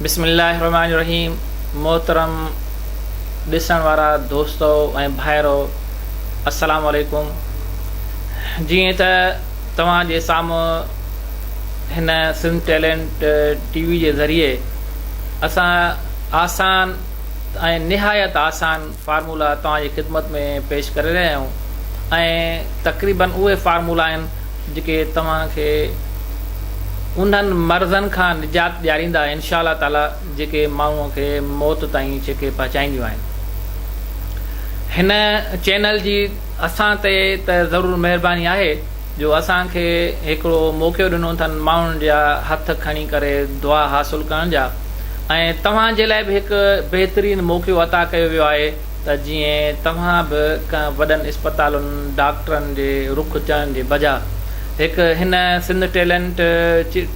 بسم الله الرحمٰن الرحيم محترم ڏسڻ وارا دوستو ۽ ڀائرو السلام عليڪم جيئن ته توهان جي سامهون هن سنڌ ٽيلنٽ ٽي وي جي ذريعي اسان آسان ۽ نهايت آسان فارمولا توهان جي خدمت ۾ پيش ڪري رهيا آهيون ۽ تقريبن اهي فارمولا آهن جيڪي توهان کي انهن مرضن کان نجات ڏياريندا انشاء الله تعالي جيڪي ماڻهو کي موت تائين ڇڪي پهچائينديون آهن. هن چينل جي اسان تي ته ضرور مهرباني آهي جو اسان کي هڪڙو موقعو ڏنو اٿن ماڻهن جا هٿ کڻي ڪري دعا حاصل ڪرڻ جا ۽ توهان جي لاء به هڪ بهترين موقعو عطا ڪيو ويو آهي ته جيئن توهان به ڪنهن وڏن اسپتالن ڊاڪٽرن جي رخ چڙهڻ جي بجا هڪ هن سنڌ ٽيلنٽ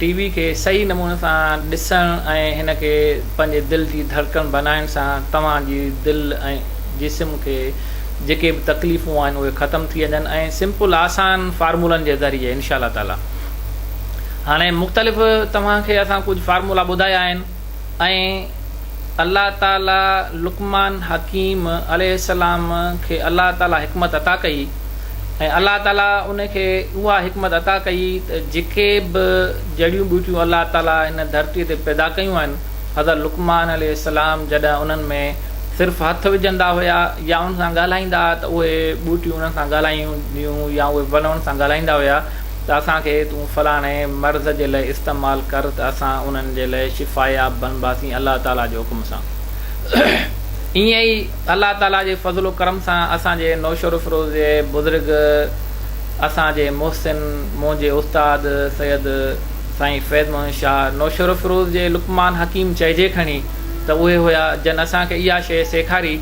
ٽي وي کي صحيح نموني سان ڏسڻ ۽ هن کي پنهنجي دل جي ڌڙڪڻ بنائڻ سان توهان جي دل ۽ جسم کي جيڪي به تڪليفون آهن اهي ختم ٿي وڃن ۽ سمپل آسان فارمولن جي ذريعي انشاء الله تعالي هاڻي مختلف توهان کي اسان ڪجهه فارمولا ٻڌايا آهن ۽ الله تعالي لقمان حڪيم عليه السلام کي الله تعالي حڪمت عطا ڪئي ۽ الله تعالي ان کي اها حڪمت عطا ڪئي ته جيڪي به جڙيون ٻوٽيون الله تعالي هن ڌرتي تي پيدا ڪيون آهن حضرت لقمان عليه السلام جڏهن انهن ۾ صرف هٿ وجهندا هيا يا انهن سان ڳالهائيندا ها ته اهي ٻوٽيون انهن سان ڳالهائينديون يا اهي وڻ انهن سان ڳالهائيندا هيا ته اسان کي تون فلاڻي مرض جي لئه استعمال ڪر ته اسان انهن جي لئه شفاياب بڻباسين الله تعاليٰ جي حڪم سان. ائين ئي الله تعاليٰ جي فضل و ڪرم سان اسان جي نوشهروفيروز جي بزرگ اسان جي محسن منهنجي استاد سيد سائين فيض محمد شاهه نوشهروفيروز جي لقمان حڪيم چئجي کڻي ته اهي هيا جن اسان کي اها شيء سيکاري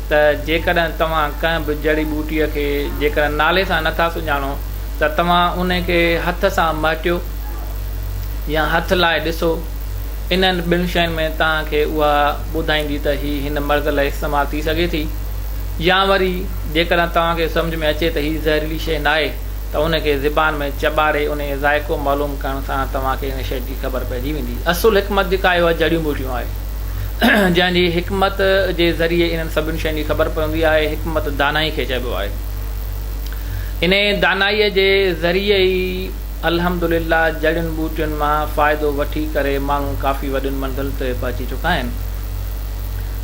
ته جيڪڏهن توهان ڪنهن به جڙي ٻوٽيء کي جيڪڏهن نالي سان نٿا سڃاڻو ته توهان انهي کي هٿ سان مهٽيو يا هٿ لائي ڏسو، انهن ٻن شين ۾ توهان کي اها ٻڌائيندي ته هي هن مرض لاء استعمال ٿي سگهي ٿي يا وري جيڪڏهن توهان کي سمجهه ۾ اچي ته هي زهريلي شيء ناهي ته ان کي زبان ۾ چٻاڙي انهي جو ذائقو معلوم ڪرڻ سان توهان کي ان شيء جي خبر پئجي ويندي. اصل حڪمت جيڪا آهي اها جڙيون ٻوٽيون آهي جنهن جي حڪمت جي ذريعي انهن سڀني شين جي خبر پوندي آهي، حڪمت دانائي کي چئبو آهي. انهيء دانائيء جي ذريعي ئي الحمد لله جڙين ٻوٽين مان فائدو وٺي ڪري ماڻهو ڪافي وڏين منزلن تي پهچي چڪا آهن.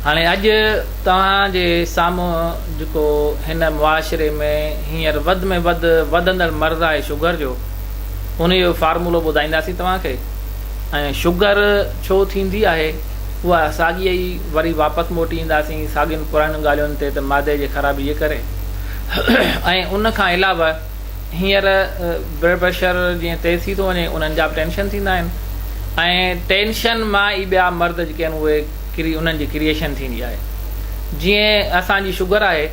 هاڻي اڄ توهان جي سامهون جيڪو هن معاشري ۾ هينئر وڌ ۾ وڌ وڌندڙ مرض آهي شگر جو انهيء جو فارمولو ٻڌائينداسين توهان کي ۽ شگر ڇو ٿيندي آهي اها ساڳي ئي وري واپس موٽي اينداسين ساڳين پراڻين ڳالهين تي ته معدي جي خرابي جي ڪري ۽ ان کان علاوه هينئر بلڊ پريشر جيئن تيز ٿي ٿو وڃي انهن جا به ٽينشن ٿيندا آهن ۽ ٽينشن مان ئي ٻيا مرض جيڪي آهن اهي ڪري انهن جي ڪريئيشن ٿيندي آهي جيئن اسان جي شگر آهي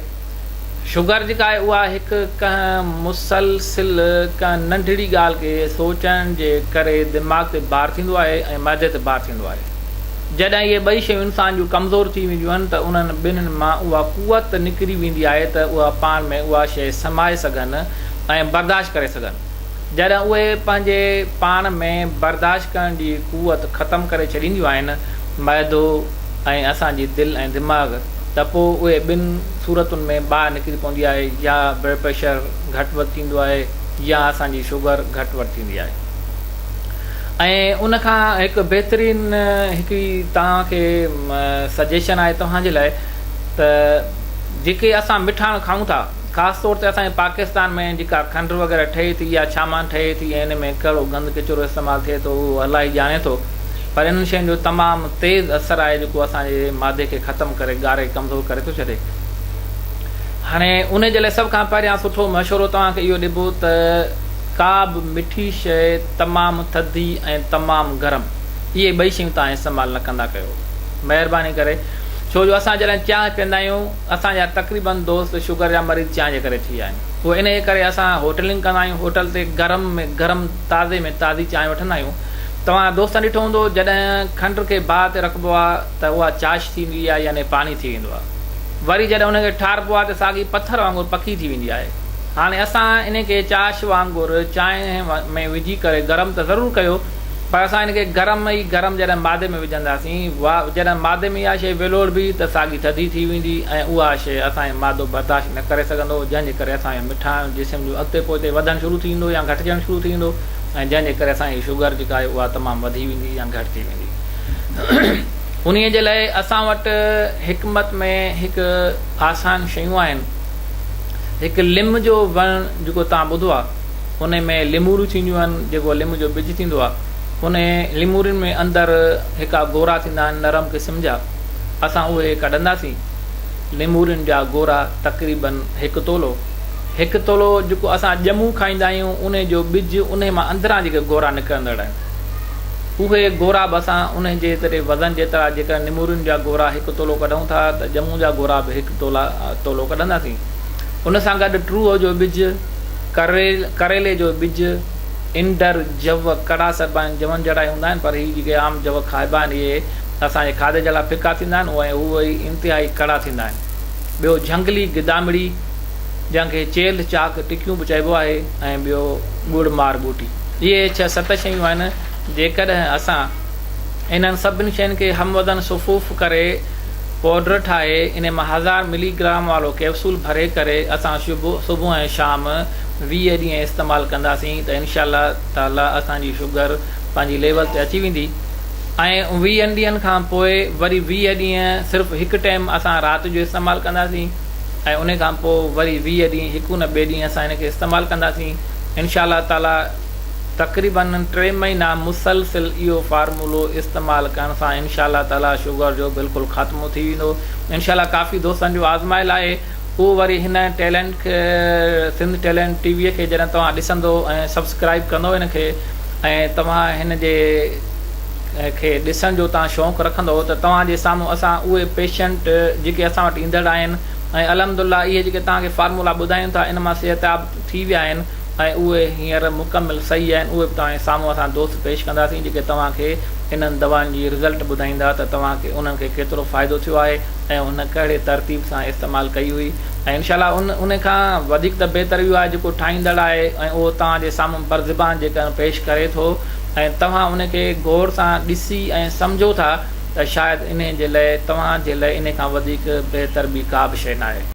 شگر جيڪا آهي اها هڪ ڪنهن مسلسل ڪنهن ننڍڙي ڳالهه کي سوچڻ جي ڪري دماغ تي بار ٿيندو آهي ۽ معدي تي بار ٿيندو آهي جڏهن اهي ٻئي شيون انسان جون ڪمزور ٿي وينديون آهن ته انهن ٻنهين مان اها قوت نڪري ويندي آهي ته اها پاڻ ۾ اها شيء سمائي سگهن ۽ برداشت ڪري سگهن. جڏهن اهي پنهنجي پاڻ ۾ برداشت ڪرڻ جي قوت ختم ڪري ڇڏينديون آهن، معدو ۽ اسان جي دل ۽ دماغ، ته پوء اهي ٻن صورتن ۾ ٻاهر نڪري پوندي آهي يا بلڊ پريشر گهٽ وڌ ٿيندو آهي يا اسان جي شگر گهٽ وڌ ٿيندي آهي. ۽ ان کان هڪ بهترين هڪڙي توهان کي سجيشن آهي توهان جي لاء ته جيڪي اسان مٺاڻ کائون ٿا خاص طور تي اسان جي پاڪستان ۾ جيڪا کنڊ وغيره ٺهي ٿي يا ڇا مان ٺهي ٿي ۽ ان ۾ ڪهڙو گند ڪچرو استعمال ٿئي ٿو اهو الله ئي ڄاڻي ٿو پر انهن شين جو تمام تيز اثر آهي جيڪو اسان جي مادي کي ختم ڪري ڳاري ڪمزور ڪري ٿو ڇڏي هاڻي ان جي لاء سڀ کان پهريان سٺو مشورو توهان کي اهو ڏبو ته ڪا به مٺي شيء تمام ٿڌي ۽ تمام گرم اهي ٻئي شيون توهان استعمال نه ڪندا ڪيو مهرباني ڪري ڇو جو اسان جڏهن چانهه پيئندا آهيون اسان جا تقريبن دوست شگر جا مريض چانهه جي ڪري ٿي ويا آهن اهو انهيء ڪري اسان هوٽلنگ ڪندا آهيون هوٽل تي گرم ۾ گرم تازي ۾ تازي چانهه وٺندا آهيون توهان دوستن ڏٺو هوندو جڏهن کنڊ کي باهه تي رکبو آهي ته اها چاش ٿي ويندي آهي يعني پاڻي ٿي ويندو آهي وري جڏهن ان کي ٺاربو آهي ته ساڳي پٿر وانگر پڪي ٿي ويندي آهي. هاڻي اسان انهي کي چاش وانگر چانهه ۾ وجهي ڪري گرم ته ضرور ڪيو پر اسان ان کي گرم ئي گرم جڏهن مادي ۾ وجهنداسين، جڏهن مادي ۾ اها شيء ولوڙبي ته ساڳي ٿڌي ٿي ويندي ۽ اها شيء اسان جو مادو برداشت نه ڪري سگهندو، جنهن جي ڪري اسان جو مٺاڻ جسم جو اڳتي پوئتي وڌڻ شروع ٿي ويندو يا گهٽجڻ شروع ٿي ويندو ۽ جنهن جي ڪري اسان جي شگر جيڪا آهي اها تمام وڌي ويندي يا گهٽجي ويندي. انهيء جي لاء اسان وٽ حڪمت ۾ هڪ آسان شيون آهن. هڪ لم جو وڻ جيڪو توهان ٻڌو آهي. انهي ۾ ليموريون ٿينديون آهن، جيڪو لم جو ٻج ٿيندو آهي، انهي ليمورين ۾ اندر هڪا گورا ٿيندا آهن نرم قسم جا، اسان اهي ڪڍنداسين، ليمورين جا گورا تقريباً هڪ تولو، هڪ تولو جيڪو اسان ڄمون کائيندا آهيون انهي جو ٻج انهي مان اندران جيڪي گورا نڪرندڙ آهن اهي گورا به اسان انهي جيتري وزن جيترا جيڪڏهن ليمورين جا گورا هڪ تولو ڪڍون ٿا ته ڄمون جا گورا به هڪ تولو ڪڍنداسين. ان سان گڏ ٽوهه جو ٻج، ڪريلي جو ٻج، انڊر، جؤ، ڪڙا سڏبا آهن، جون جهڙا ئي هوندا آهن پر هي جيڪي عام جؤ کائبا آهن اهي اسان جي کاڌي جهڙا ڦڪا ٿيندا آهن ۽ اهي انتهائي ڪڙا ٿيندا آهن. ٻيو جهنگلي گدامڙي جنهن کي چيلهه چاڪ ٽڪيون به چئبو آهي ۽ ٻيو ڳڙ مار ٻوٽي. اهي ڇهه ست شيون آهن جيڪڏهن اسان انهن سڀني شين کي هم وزن صفوف ڪري پوڊر ٺاهي انهي مان هزار ملي گرام وارو ڪيپسول ڀري ڪري اسان صبح ۽ شام 20 ڏينهن استعمال ڪنداسين ته انشاء الله تعالي اسان جي شگر پنهنجي ليول تي اچي ويندي ۽ ويهن ڏينهن کان پوء وري 20 ڏينهن صرف هڪ ٽيم اسان رات جو استعمال ڪنداسين ۽ انهي کان پوء وري 20 ڏينهن هڪ نه ٻئي ڏينهن اسان ان کي استعمال ڪنداسين انشاء الله تعالي تقريباً ٽي مهينا مسلسل اهو فارمولو استعمال ڪرڻ سان انشاء الله تعالي شگر جو بلڪل خاتمو ٿي ويندو انشاء الله ڪافي دوستن جو آزمايل آهي اهو وري هن ٽيلنٽ سنڌ ٽيلنٽ ٽي وي کي جڏهن توهان ڏسندو ۽ سبسڪرائب ڪندو ان کي ۽ توهان هن جي کي ڏسڻ جو توهان شوق رکندو ته توهان جي سامهون اسان اهي پيشنٽ جيڪي اسان وٽ ايندڙ آهن ۽ الحمدلله اهي جيڪي توهان کي فارمولا ٻڌايون ٿا ان مان صحتياب ٿي ويا آهن ۽ اهي هينئر مڪمل صحيح آهن اهي به توهان جي سامهون اسان دوست پيش ڪنداسين جيڪي توهان کي انهن دوائن جي رزلٽ ٻڌائيندا ته توهان کي انهن کي ڪيترو فائدو ٿيو آهي ۽ هن ڪهڙي ترتيب سان استعمال ڪئي هئي ۽ انشاء الله ان ان کان وڌيڪ ته بهتر اهو آهي جيڪو ٺاهيندڙ آهي ۽ اهو توهان جي سامهون برزبان جيڪڏهن پيش ڪري ٿو ۽ توهان ان کي غور سان ڏسي ۽ سمجهو ٿا ته شايد انهي جي لئه توهان جي لئه انهي کان وڌيڪ بهتر ٻي ڪا به شيء ناهي.